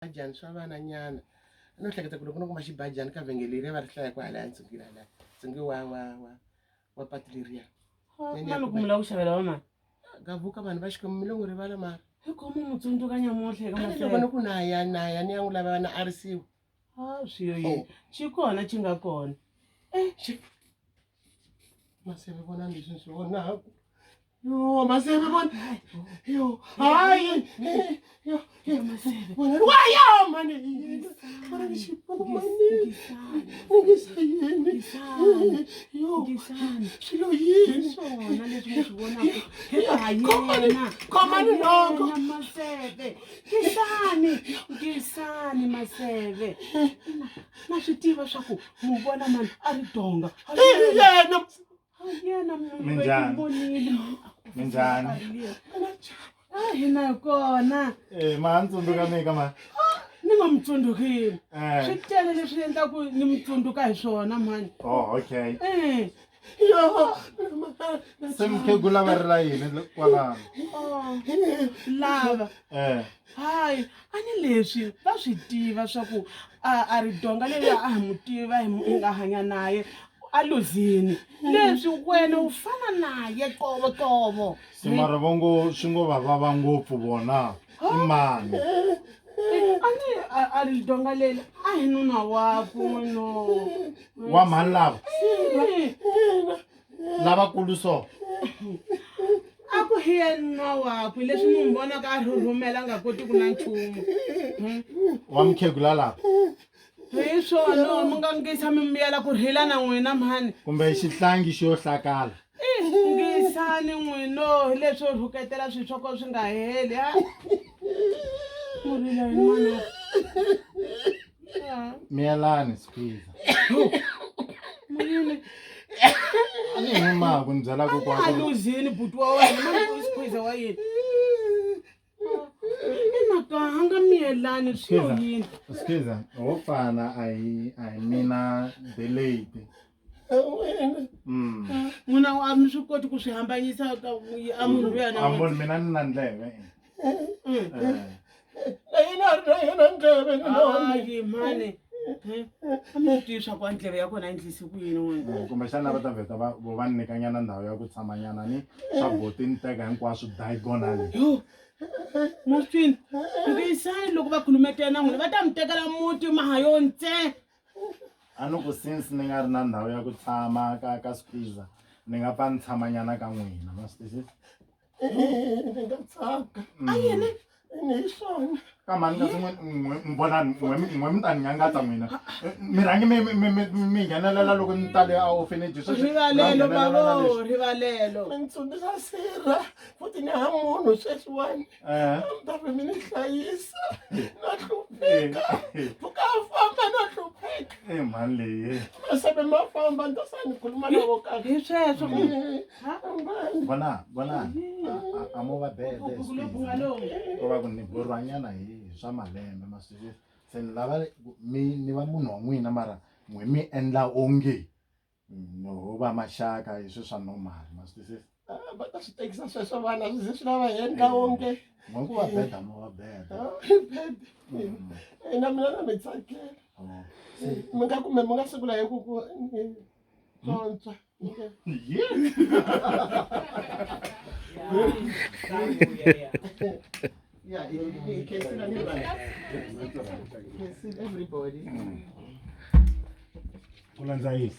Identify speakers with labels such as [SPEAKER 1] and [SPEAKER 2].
[SPEAKER 1] Xibajani swa vana nyana a no hleketa ku loko no kuma xibajani ka vhengele leriya va ri hlaya kwahalaya ntsungeni halaya ntsonge wa patu leriya.
[SPEAKER 2] Mani ku mi lava ku xavela va mani?
[SPEAKER 1] Gavuka vanhu va Xikwembu mi lo n'wi rivala mara.
[SPEAKER 2] Hi khomo mu tsundzuka nyamutlha eka
[SPEAKER 1] A ni loko ni ku na ya na ya ni ya n'wi lava na arisiwa.
[SPEAKER 2] A swi yo yini xi kona xi nga kona.
[SPEAKER 1] Xi Maseve vonani leswi ni swi vonaka. Yo Maseve vona yo hayi yo vonani waya mani vonani xipuku mani ningisa yini yo swilo yini
[SPEAKER 2] swona leswi mi swi vonaka
[SPEAKER 1] yena khomani noko
[SPEAKER 2] Maseve tisani tisani Maseve na swi tiva swa ku mu vona mani a ri donga
[SPEAKER 1] yena
[SPEAKER 2] yena munhu
[SPEAKER 3] Minjhani?
[SPEAKER 2] vonile
[SPEAKER 3] Minjhani?
[SPEAKER 2] a hina hi kona.
[SPEAKER 3] Eh, ma ni tsundzuka mika ma.
[SPEAKER 2] Ni nga mi tsundzukile.
[SPEAKER 3] Eh.
[SPEAKER 2] Swi tele leswi endlaku ni mi tsundzuka hi swona mhani.
[SPEAKER 3] Oh, okay.
[SPEAKER 2] Eh.
[SPEAKER 1] Yo
[SPEAKER 3] Se mukhegula va rila yini kwalano?
[SPEAKER 2] Oh, lava.
[SPEAKER 3] Eh.
[SPEAKER 2] Hayi a ni leswi va swi tiva swa ku a ri donga leri a hi mu tiva hi hi nga hanya naye a luzini leswi wena u fana naye qovoqovo.
[SPEAKER 3] Se mara vo ngo swi ngo va vava ngopfu vona i mani?
[SPEAKER 2] A ni a ri donga leri a hi nuna wakwe no.
[SPEAKER 3] Wa mhani lava? Lavakulu so?
[SPEAKER 2] A ku hi yena wakwe leswi munhu vonaka a rhurhumela a nga koti ku na nchumu.
[SPEAKER 3] Wa mukhegula lava?
[SPEAKER 2] Hi swona mi nga ngisa mi miyela ku rhila na n'wina mhani.
[SPEAKER 3] Kumbe xihlangi xi yo hlakala.
[SPEAKER 2] Ngisani n'wino hi leswo rhuketela swilo swa kona swi nga heli ha. Murila yini mani?
[SPEAKER 3] Miyelani squeeze.
[SPEAKER 2] Muyini?
[SPEAKER 3] A ni hi maku ni byela ku
[SPEAKER 2] A luzini buti wa wena mani ku squeeze wa yini? Ina ka a nga miyelani swi yo yini?
[SPEAKER 3] Squeeze, ho fana a hi mina the lady.
[SPEAKER 2] N'wina a mi swi koti ku swi hambanyisa ka a munhu luya na
[SPEAKER 3] A voni mina ni na ndleve.
[SPEAKER 1] Na yena a ri na yena ndleve ni
[SPEAKER 2] Hayi mhani. A mi swi tivi swa ku a ndleve ya kona yi endlise ku yini n'wina?
[SPEAKER 3] Kumbexana va ta vheta va vo va ni nyikanyana ndhawu ya ku tshamanyana ni swa boti ni teka hinkwaswo diagonally.
[SPEAKER 2] Yo Moswini ngisani loko va khulumetela na n'wina va ta mi tekela muti ma ha yo ntse.
[SPEAKER 3] A ni ku since ni nga ri na ndhawu ya ku tshama ka squeezer ni nga pfa ni tshamanyana ka n'wina ma swi twisisa?
[SPEAKER 1] Ni nga tsaka.
[SPEAKER 2] A yini?
[SPEAKER 1] Ni hi swona.
[SPEAKER 3] Ka mhani kasi n'we vonani n'we mi ta ni nyangatsa n'wina mi rhangi mi nghenelela loko ni tale a orphanage sweswi
[SPEAKER 2] Rivalelo bavo rivalelo.
[SPEAKER 1] Mi ni tsundzuxa sirha futhi ni ha munhu sweswiwani.
[SPEAKER 3] Eh.
[SPEAKER 1] A mi ta ve mi ni hlayisa na hlupheka pfuka a famba na hlupheka.
[SPEAKER 3] E mhani leyi.
[SPEAKER 1] Maseve ma famba ni ta sa ni khuluma na vo kahle.
[SPEAKER 2] Hi sweswo.
[SPEAKER 3] Vona vona a mo va bede ko va ku ni borhwanyana hi swa malembe ma swi twisisa se ni lava mi ni va munhu wa n'wina mara n'we mi endla onge no ho va maxaka hi swi swa normal ma swi twisisa.
[SPEAKER 1] Va ta swi tekisa sweswo vana swi ze swi lava hi endla onge.
[SPEAKER 3] N'we ku va beda mo va beda.
[SPEAKER 1] Bede na mina na mi tsakela. Mi nga kumbe mi nga sungula hi ku ni tsontswa. Yeah, you can see everybody. You can see everybody.
[SPEAKER 3] Ku landza yini?